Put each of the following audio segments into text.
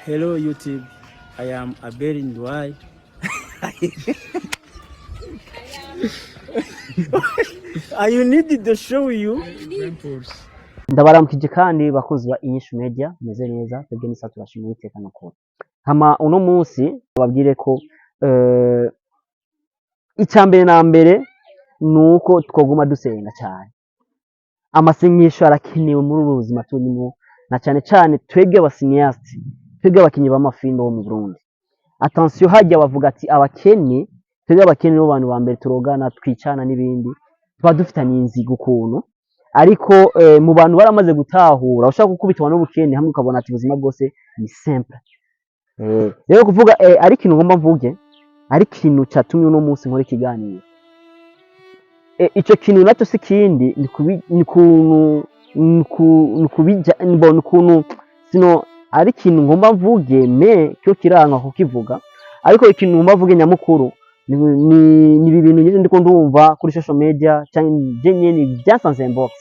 Hello YouTube, I am Abel Ndwai. I need to show you. Ndabaramukije kandi bakunzi ba Inyishu Media, meze neza. Twebwe nisa turashima Uwiteka n'ukuri. Hama uno munsi babwire ko icya mbere na mbere nuko twoguma dusenga cyane. Amasengesho arakenewe muri ubu buzima turimo, na cyane cyane twebwe aba cinéastes, twebwe abakinyi b'amafilme bo mu Burundi. Attention, hajya bavuga ati abakene, twebwe abakene nibo bantu ba mbere turogana, twicana n'ibindi, tuba dufitanye inzigo ukuntu. Ariko mu bantu baramaze gutahura, ushaka gukubitwa n'ubukene hamwe ukabona ati ubuzima bwose ni simple. Rero kuvuga ari ikintu ngomba mvuge, ari ikintu cyatumye uno munsi nkora ikiganiro. Ico kintu nacyo si kindi, ni kubi ni kuntu ni ku- ni kubija mbona ukuntu sino ari ikintu ngomba mvuge me cyo kiranga kukivuga. Ariko ikintu ngomba mvuge nyamukuru ni ibi bintu nyine ndiko ndumva kuri social media cyangwa je nyene byansanze inbox.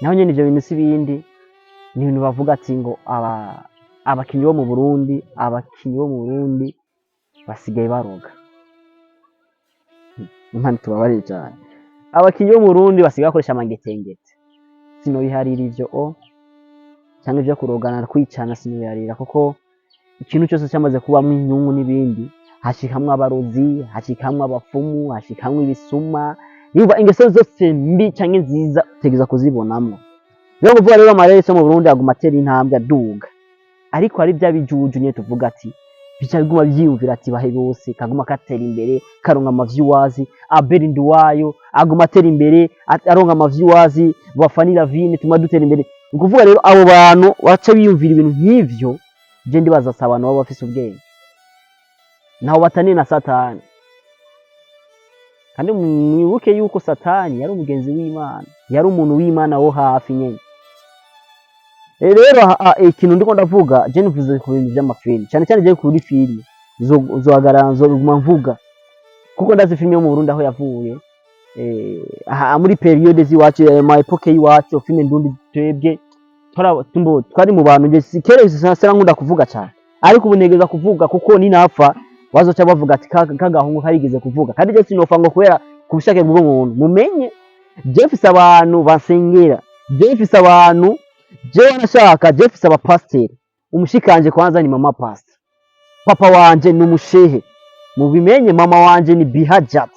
Naho nyene ivyo bintu si bindi, ni ibintu bavuga ati ngo aba abakinyi bo mu Burundi, abakinyi bo mu Burundi basigaye baroga. Imana tubabarire cyane. Abakinyi bo mu Burundi basigaye bakoresha amangetengete. Sinobiharira ivyo o cyangwa ivyo kurogana, kwicana, sinobiharira, kuko ikintu cyose cyamaze kubamwo inyungu n'ibindi, hashikamwo abarozi, hashikamwo abapfumu, hashikamwo ibisuma. Yumva ingeso zose mbi canke nziza utegereza kuzibonamwo. Rero kuvuga rero amarere yo mu Burundi aguma atera intambwe aduga, ariko hari bya bijuju nyene tuvuga ati bica biguma vyiyumvira ati bahe bose kaguma katera imbere, karonka ama viewers. Abel Nduwayo aguma atera imbere, aronka ama viewers. Bafani Lavine tuma dutera imbere. Ni ukuvuga rero abo bantu baca biyumvira ibintu nk'ivyo, je ndibaza si abantu baba bafise ubwenge, ntaho bataniye na Satani. Kandi mwibuke yuko Satani yari umugenzi w'Imana, yari umuntu w'Imana wo hafi nyene. Rero ikintu ndiko ndavuga, je nivuze ku bintu vy'amafilme cyane cyane. Je kuri filime zohagarara, nzoguma mvuga, kuko ndazi filime yo mu Burundi aho yavuye. Aha muri période z'iwacu, ma époque y'iwacu, filime ndundi twebwe twari mu bantu. Nje kera sera nkunda kuvuga cyane, ariko ubu ntegeza kuvuga, kuko ninapfa bazoca bavuga ati kagahungu karigeze kuvuga. Kandi je sinofa ngo kubera ku bushake bw'umuntu. Mumenye je mfise abantu bansengera, je mfise abantu, je wanashaka je mfise abapasiteri. Umushikanje kwanza ni mama pastor, papa wanje ni umushehe, mubimenye. Mama wanje ni bihajat.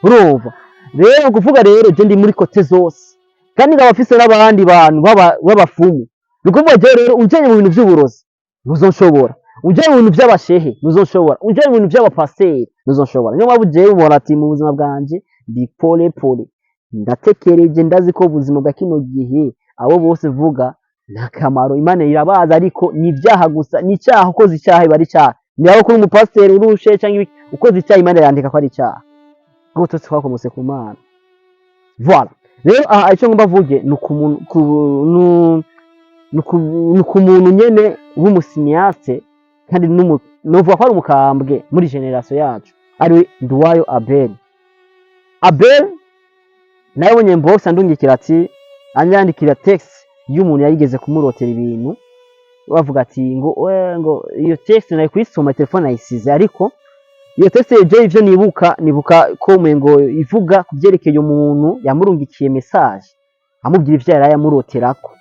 Urumva rero, kuvuga rero je ndi muri côté zose, kandi nkaba mfise n'abandi bantu b'abafumu. Ni ukuvuga je rero unjanye mu bintu vy'uburozi ntuzonshobora, unjanye mu bintu vy'abashehe ntuzonshobora, unjanye mu bintu vy'abapasiteri ntuzonshobora. Niyo mpamvu jewe ubona ati mu buzima bwanje ndi pole pole, ndatekereje. Ndazi ko ubuzima bwa kino gihe abo bose vuga nta kamaro, Imana irabaza, ariko ni ibyaha gusa, ni icyaha. Ukoze icyaha iba ari icyaha. Niba kuri umupasiteri, uri ushehe cyangwa ibiki, ukoze icyaha Imana irandika ko ari icyaha, kuko twese twakomotse ku Mana. Voilà. Rero aha icyo ngomba mvuge ni ku muntu ni ku muntu nyene w'umu cinéaste, kandi novuga ko ari umukambwe muri génération yacu, ari Nduwayo Abel. Abel nawe inbox andungikira ati, anyandikira texte y'umuntu yarigeze kumurotera ibintu, bavuga ati ngo we, ngo iyo texte nari kuyisoma, telefone nayisize. Ariko iyo texte je ivyo nibuka, nibuka ko umengo ivuga ku vyerekeye umuntu yamurungikiye message amubwira ivyo yaraye amuroterako,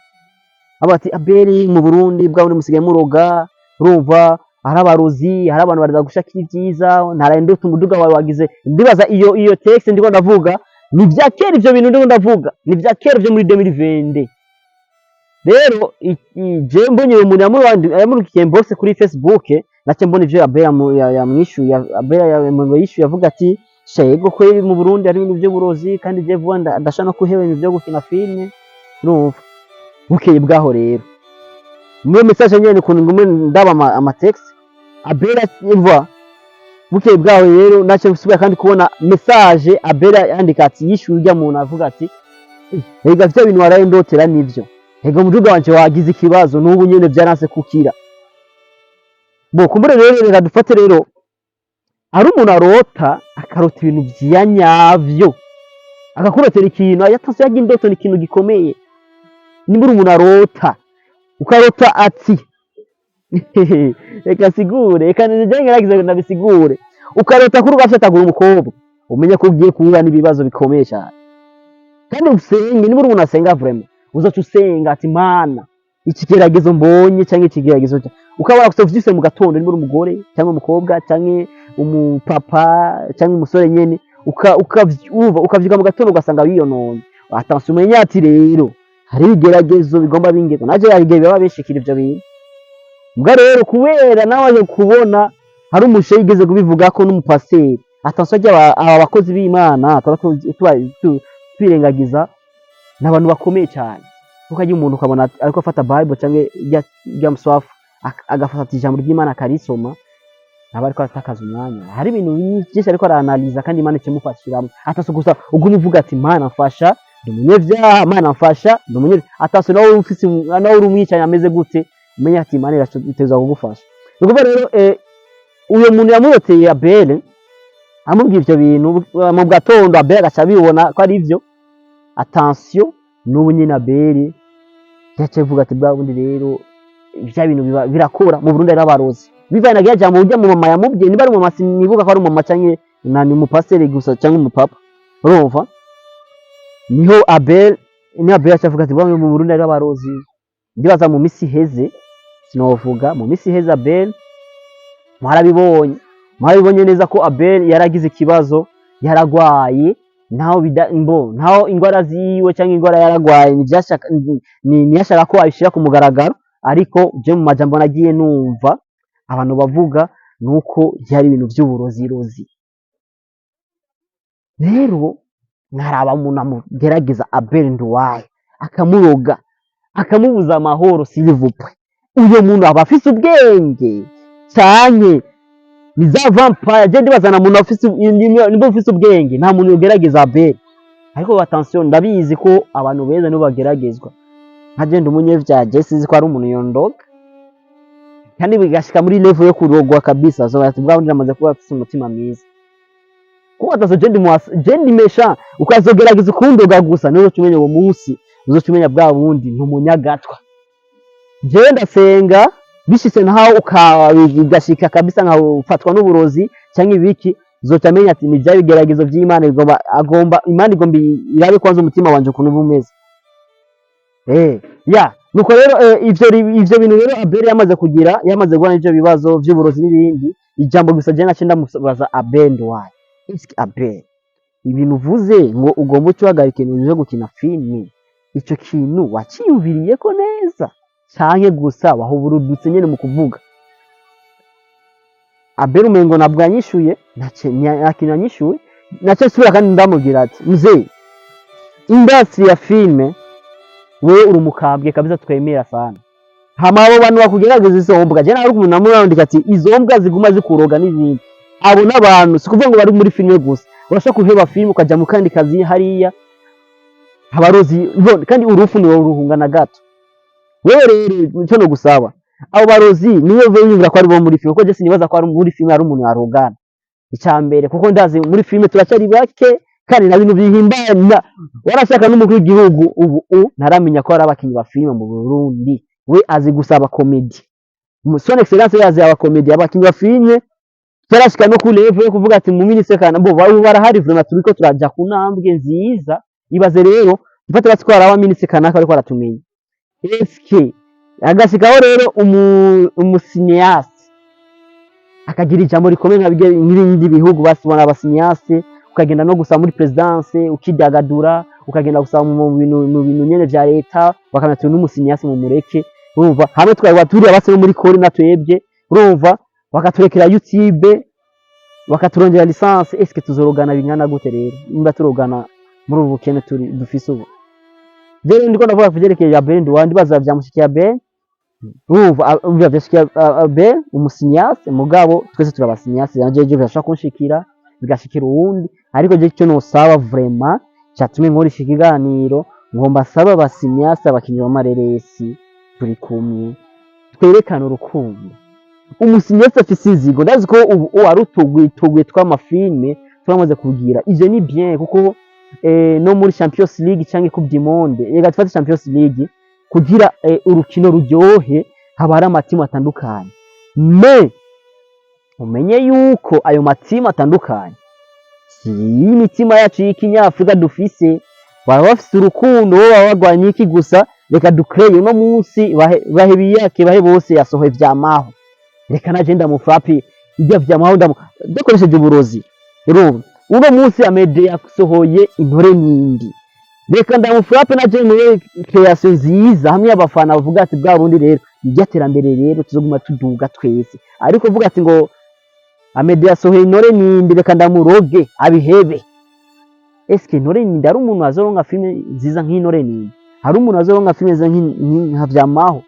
aba ati: "Abeli, mu Burundi bwa bundi musigaye muroga, urumva hari abarozi, hari abantu baraza gushakira ibyiza, ntaraye ndota umuduga wawe wagize." Ndibaza iyo texte ndiko ndavuga ni vya kera. Ivyo bintu ndiko ndavuga ni vya kera, vyo muri 2020. Rero je mbonye uyu muntu yamurungikiye inbox kuri Facebook, nace mbona ivyo Abel yamwishuye. Abel yishuye avuga ati: "Shego kweri, mu Burundi hari ibintu vy'uburozi, kandi je vuba ndashaka no kuheba ibintu vyo gukina filime." Urumva bukeye bwaho rero muri message nyene, ukuntu ngume ndaba ama texte Abel imva, bukeye bwaho rero nace nsubira kandi kubona message Abel yandika ati yishuye urya muntu avuga ati: "Ega vya bintu waraye ndotera nivyo, ega umuduga wanje wagize ikibazo, n'ubu nyene vyaranse kukira." Bo kumbure rero reka dufate rero ari umuntu arota, akarota ibintu vya nyavyo, akakurotera ikintu yatanze. Yarya indoto ni ikintu gikomeye. Nimba uri umuntu arota, ukarota ati Reka sigure, reka nje ngerageze ndabisigure. Ukarota kuri ugafyatagura umukobwa, umenye ko ugiye guhura n'ibibazo bikomeye cyane. Kandi usenge, niba uri umuntu asenga vraiment, uzaca usenga ati: "Mana, ikigeragezo mbonye cyangwa ikigeragezo ukabona gusa uvyise mu gatondo, niba uri umugore cyangwa umukobwa cyangwa umupapa cyangwa umusore nyene, ukavyumva, ukavyuka mu gatondo ugasanga wiyononye, attention, umenye ati rero hari ibigeragezo bigomba bingeko. Naje hari igihe biba bishikira ivyo bintu. Mbwa rero kubera nawe aje kubona hari umushe yigeze kubivuga ko n'umupasiteri, attention, aba bakozi b'Imana tuba twirengagiza, ni abantu bakomeye cyane, kuko ajya umuntu ukabona ariko afata Bible cyangwa rya muswafu, agafata ijambo ry'Imana akarisoma, aba ariko aratakaza umwanya. Hari ibintu byinshi ariko aranaliza, kandi Imana ikimufashiramo. Attention, gusa uguma uvuga ati: "Mana mfasha, ndi umunyabyaha, Mana mfasha, ndi umunyabyaha." Attention, nawe ufise, nawe uri umwicanyi ameze gute, umenye ati Imana iteza kugufasha. Ni ukuvuga rero uyo muntu yamuroteye Abel amubwira ivyo bintu mu gatondo, Abel agaca abibona ko ari ivyo. Attention, n'ubu nyine Abel yaciye avuga ati: "Bwa bundi rero bya bintu biba birakora mu Burundi, ari abarozi." Bivanye na rya jambo ujya mu mama yamubwiye, niba ari umumama, sinibuka ko ari umumama canke na ni umupasiteri gusa cyangwa umupapa. Urumva niho Abel, niho Abel yaciye avuga ati: "Bwa mu Burundi ari abarozi." Ndibaza mu misi iheze, sinovuga mu misi iheze, Abel mwarabibonye, mwarabibonye neza ko Abel yaragize ikibazo, yaragwaye. Ntaho bida mbo ntaho ingwara ziwe cyangwa ingwara yaragwaye ntibyashaka, ntiyashaka ko abishira ku mugaragaro, ariko je mu majambo nagiye numva abantu bavuga nuko byari ibintu by'uburozirozi. Rero nkaraba umuntu amugerageza Abel Nduwayo, akamuroga, akamubuza amahoro, s'il vous plaît, uyo muntu aba afise ubwenge canke ni za vampire? Je ndibaza na muntu afise, nimba ufise ubwenge, nta muntu yogerageza Abel. Ariko attention, ndabizi ko abantu beza nibo bageragezwa. Nka je ndi umunyevyaha, je sinzi ko ari umuntu yondoga kandi bigashika muri level yo kurogwa kabisa. So ati bwa bundi namaze kuba afise umutima mwiza, kuko attention, je ndi je ndi méchant, ukazogerageza ukundoga gusa, niwe uzoca uwo munsi, uzoca umenya bwa bundi ni umunyagatwa. Jewe ndasenga, bishitse naho ukabigashika kabisa nkafatwa n'uburozi cyangwa ibiki, uzoca amenya ati ni bya bigeragezo by'Imana bigomba, agomba Imana igomba irabe kwanza umutima wanje ukuntu uba umeze. Ya nuko rero ivyo bintu rero Abel yamaze kugira, yamaze guhura n'ivyo bibazo vy'uburozi n'ibindi. Ijambo gusa je nace ndamubaza Abel Nduwayo: eske Abel, ibintu uvuze ngo ugomba uce uhagarika ibintu vyo gukina filime, ico kintu waciyumviriyeko neza canke gusa wahuburudutse nyene mu kuvuga? Abel umengo ntabwo yanyishuye, nta kintu yanyishuye. Nace nsubira kandi ndamubwira ati: "Mzee, industry ya filime, wewe uri umukambwe kabisa, twemera sana. Hama abo bantu bakugerageza, izo mbwa," je nawe umuntu namurandika ati izo mbwa ziguma zikuroga n'izindi, abo n'abantu si kuvuga ngo bari muri filime gusa. Urashobora guheba filime ukaja mu kandi kazi hariya abarozi kandi urufu ni wowe uruhunga na gato. Wewe rero icyo no gusaba, abo barozi niyo biyumvira ko ari bo muri filime, kuko je sinibaza ko ari muri filime hari umuntu yarogana icya mbere, kuko ndazi muri filime turacyari bake kandi na bintu bihimbana. Warashaka n'umukuru w'igihugu ubu ntaramenya ko hari abakinyi ba filime mu Burundi. We azi gusaba comédie, Son Excellence yazi aba comédie, abakinyi ba filime cyarashika no ku level yo kuvuga ati mu ministre kana bo barahari. Vraiment turiko turaja ku ntambwe nziza. Ibaze rero dufate batwara aba ministre kanaka ariko aratumenya, eske agashikaho rero umu cinéaste akagira ijambo rikomeye nka nk'ibindi bihugu basibona aba cinéaste, ukagenda no gusaba muri présidence, ukidagadura, ukagenda gusaba mu bintu nyene vya leta, bakamenya ati n'umu cinéaste mu mureke. Urumva hamwe twari turi abase bo muri kori na twebwe, urumva bakaturekera YouTube, bakaturongera licence, eske tuzorogana bingana gute rero nimba turogana muri ubu bukene turi dufise ubu? Rero ndiko ndavuga ku vyerekeye Abel Nduwa, ndibaza vyamushikiye Abel. Urumva vyashikiye Abel umu cinéaste, mugabo twese turaba cinéaste, nanje je birashobora kunshikira, bigashikira uwundi. Ariko je icyo nosaba vraiment catumye nkoresha ikiganiro, ngomba saba aba cinéaste, abakinyi b'amareresi turi kumwe, twerekane urukundo. Umu cinéaste afise inzigo, ndazi ko ubu ari utugwi tugwi tw'amafilme twamaze kugira, ivyo ni bien, kuko no muri Champions League canke Coupe du Monde, reka dufate Champions League, kugira urukino ruryohe Haba hari amatimu atandukanye, mais umenye yuko ayo matimu atandukanye si imitima yacu y'ikinyafurika dufise. Baba bafise urukundo, bo baba bagwanya iki gusa? Reka dukreye uno munsi bahe biyake, bahe bose. Yasohoye vyamaho, reka naje ndamufrapi ibyo vyamaho, ndamu dukoresheje uburozi. Urumva, uno munsi Amede yasohoye Intore Nindi, reka ndamufrape naje muri création nziza, hamwe abafana bavuga ati: "Bwa bundi rero iryo terambere rero tuzoguma tuduga twese." Ariko uvuga ati ngo Amede yasohoye Intore Nindi, reka ndamuroge abihebe. Eske Intore Nindi, hari umuntu azoronka filime nziza nk'Intore Nindi? Hari umuntu azoronka filime nziza nka Vyamaho?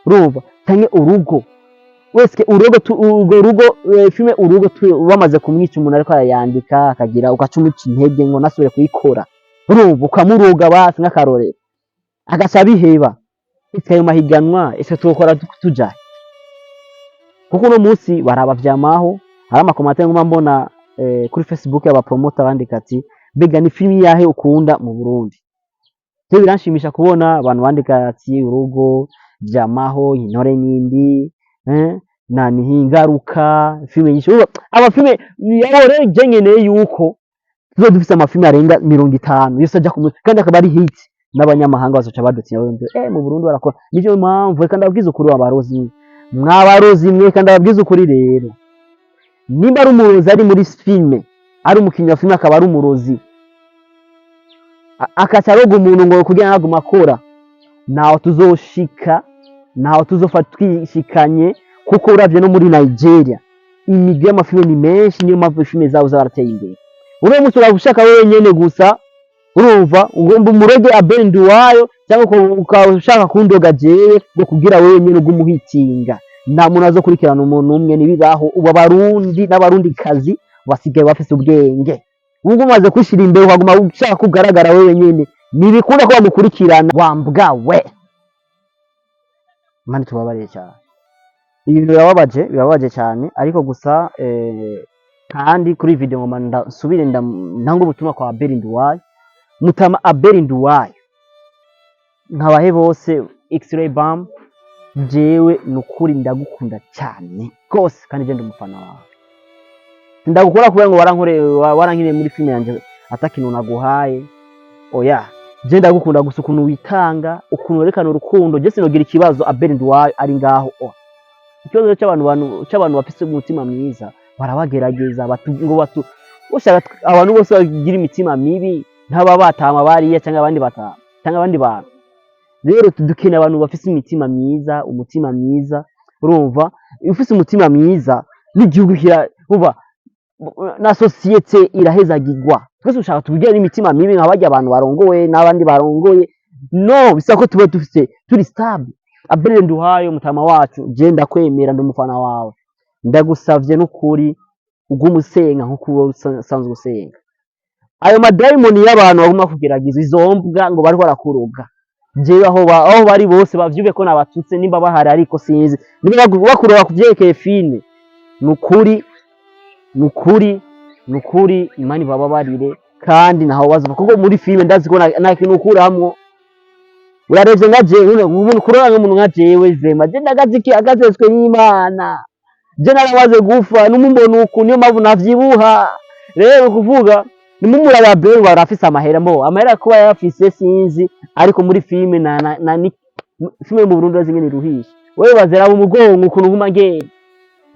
Urumva, canke Urugo? Wese urugo urwo rugo, filime Urugo, bamaze kumwica umuntu ariko arayandika, akagira ugaca umuca intege ngo nasubire kuyikora. Urumva, ukamuroga basi nk'akarorero, agaca abiheba. Ese ayo mahiganwa, ese tuwukora tujahe? Kuko uno munsi baraba Vyamaho, hari ama commentaires nguma mbona kuri Facebook y'abapromota bandika ati: "Mbega ni filimi yahe ukunda mu Burundi?" Ivyo biranshimisha kubona abantu bandika ati Urugo, Vyamaho, Intore Nindi, na Ingaruka, filime nyinshi. Urumva, amafilime yabo rero, je nkeneye yuko tuzoba dufise amafilime arenga 50 yose aja ku munsi kandi akaba ari hit, n'abanyamahanga bazoca badutinya bumve mu Burundi barakora. Nivyo mpamvu reka ndababwiza ukuri, abarozi, mwabarozi mwe, kandi ndababwiza ukuri rero: nimba ari umurozi ari muri filime, ari umukinnyi wa filime akaba ari umurozi, akaca aroga umuntu ngo kugira ngo agume akora, ntaho tuzoshika, ntaho tuzofa twishikanye. Kuko uravye no muri Nigeria imigwi y'amafilime ni menshi, niyo mpamvu filime zabo zarateye imbere. Uno munsi uraba ushaka wenyene gusa, urumva, ugomba umuroge Abel Nduwayo, cyangwa ukaba ushaka kundoga jewe ngo kugira wewe nyene ugume uhitinga. Nta muntu azokurikirana umuntu umwe, ntibibaho. Ubu Abarundi n'Abarundi kazi basigaye bafise ubwenge. Ubwo umaze kwishira imbere ukaguma ushaka kugaragara wewe nyene, ntibikunda ko bamukurikirana. Wambwa we, Imana tubabariye cyane. Ibintu birababaje, birababaje cyane. Ariko gusa kandi kuri video ngoma ndasubire ntanga ubutumwa kwa Abel Nduwayo, mutama Abel Nduwayo, nkabahe bose X-Ray Bam. Jewe nukuri ndagukunda cyane gose, kandi je ndi umufana wawe. Ndagukora kubera ngo warankoreye, warankiriye muri filime yanje atakintu naguhaye. Oya, je ndagukunda gusa ukuntu witanga, ukuntu werekana urukundo. Je sinogira ikibazo Abel Nduwayo ari ngaho. O ikibazo cy'abantu cy'abantu bafise umutima mwiza barabagerageza batu, ngo batu ushaka abantu bose bagira imitima mibi ntaba batama bariya cyangwa abandi batama cyangwa abandi bantu. Rero dukeneye abantu bafise imitima myiza, umutima mwiza. Urumva, iyo ufise umutima mwiza n'igihugu kira uba na société irahezagirwa. Twese ushaka tubigire n'imitima mibi nka barya abantu barongowe n'abandi barongoye? No bisaba ko tuba dufise turi stable. Abel Nduhayo, mutama wacu, je ndakwemera, ndi umufana wawe. Ndagusavye n'ukuri ugume usenga nkuko uba usanzwe usenga. Ayo madayimoni y'abantu baguma kugerageza izo mbwa ngo bariko barakuroga, jewe aho bari bose bavyuve ko nabatutse nimba bahari, ariko sinzi nimba bakuroga kuvyerekeye filime. Nukuri, nukuri, nukuri, Imana ibababarire kandi ntaho bazova, kuko muri filime ndazi ko nta kintu ukuramwo. Urarebye nka jewe, umuntu kurora nk'umuntu nka jewe, vraiment je ndagazi agazetswe n'Imana. Je naramaze gufa n'umumbona uku, niyo mpamvu navyibuha. Rero kuvuga nimumuraba Abel barafise amahera, mbo amahera kuba yafise sinzi, ariko muri filime na ni filime mu Burundi urazi ingene iruhisha. Wewe bazeraba umugongo ukuntu nguma ngenda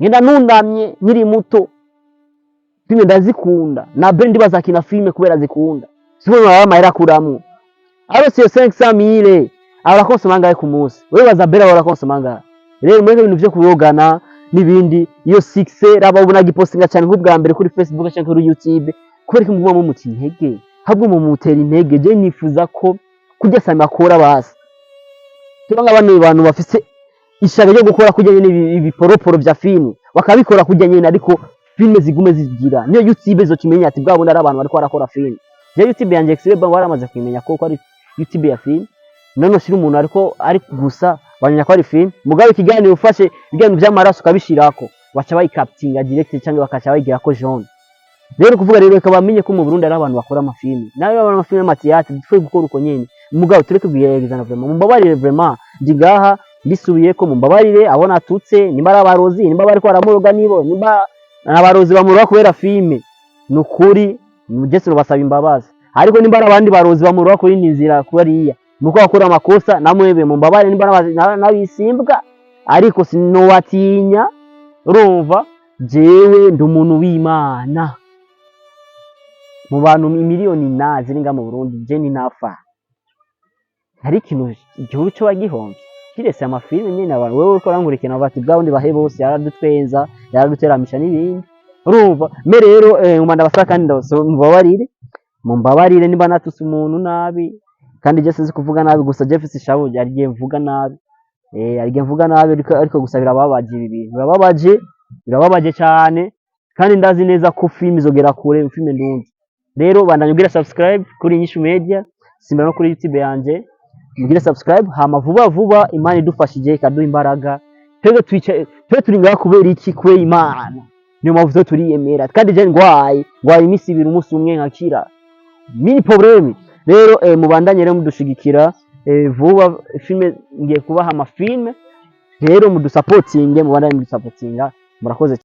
ngenda nundamye nkiri muto. Filime ndazikunda, na Abel ndibaza akina filime kubera azikunda, sibwo baba amahera akuramwo. Arose iyo 500 mille arakonsoma angahe ku munsi? Wewe baza Abel arakonsoma angahe? Rero muri ibintu vyo kurogana n'ibindi, iyo 6 raba ubona gipostinga cyane nk'ubwa mbere kuri Facebook cyangwa kuri YouTube, kubera ko muguma mumuta intege, ahubwo mumutera intege. Je nifuza ko kurya Sami akora, basi tuba nka bano bantu bafise ishaka ryo gukora kurya nyene ibiporoporo vya filime, bakabikora kurya nyene, ariko filime zigume zigira niyo YouTube izokimenya ati bwa bundi ari abantu bariko barakora filime. Je YouTube yanje X-Ray baramaze kumenya ko ari YouTube ya filime. None ushira umuntu ariko ari gusa bamenya ko ari filime, mugabo ikiganiro ufashe ibiganiro vy'amaraso ukabishirako, baca bayicaptinga direct cyangwa bakaca bayigirako jaune. Rero kuvuga rero, reka bamenye ko mu Burundi ari abantu bakora amafilime, nawe abantu amafilime y'amatiyatire dupfuye gukora uko nyene, mugabo tureke kugeragezana. Vraiment mumbabarire, vraiment ndi ngaha. Mbisubiye ko mumbabarire abo natutse, nimba ari abarozi, nimba bariko baramuroga, nibo nimba abarozi bamuroga kubera filime, nukuri je basaba imbabazi. Ariko nimba ari abandi barozi bamuroga kuri indi nzira kuriya nuko bakora amakosa, namwebe mumbabare. Nimba n'abisimbwa, ariko sinowatinya. Urumva, jewe ndi umuntu w'Imana. Mu bantu imiliyoni na ziri nga mu Burundi, je ni nafa hari ikintu igihugu cyo bagihomvye kirese amafilime nyene. Abantu wewe uriko urankurikirana bati bwa bundi bahe bose yaradutwenza, yaraduteramisha n'ibindi. Urumva me rero, nguma ndabasaba kandi ndabasaba mumbabarire, mumbabarire nimba natuse umuntu nabi. Kandi je sinzi kuvuga nabi, gusa je mfise ishavu, hari igihe mvuga nabi, hari igihe mvuga nabi, ariko gusa birababaje. Ibi bintu birababaje, birababaje cyane. Kandi ndazi neza ko filime izogera kure, filime ndundi. Rero bandanya ugira subscribe kuri Inyishu Media, simbira no kuri YouTube yanje mugire subscribe. Hama vuba vuba Imana idufashije ikaduha imbaraga, twebwe twicaye, twe turi ngaha kubera iki? Kubera Imana. Niyo mpamvu twe turiyemera. Kandi je ngwaye iminsi 2, umunsi umwe nkakira, mini problème. Rero mubandanye rero mudushigikira. Vuba filme ngiye kubaha amafilme. Rero mudusapotinge, mubandanye mudusapotinga. Murakoze.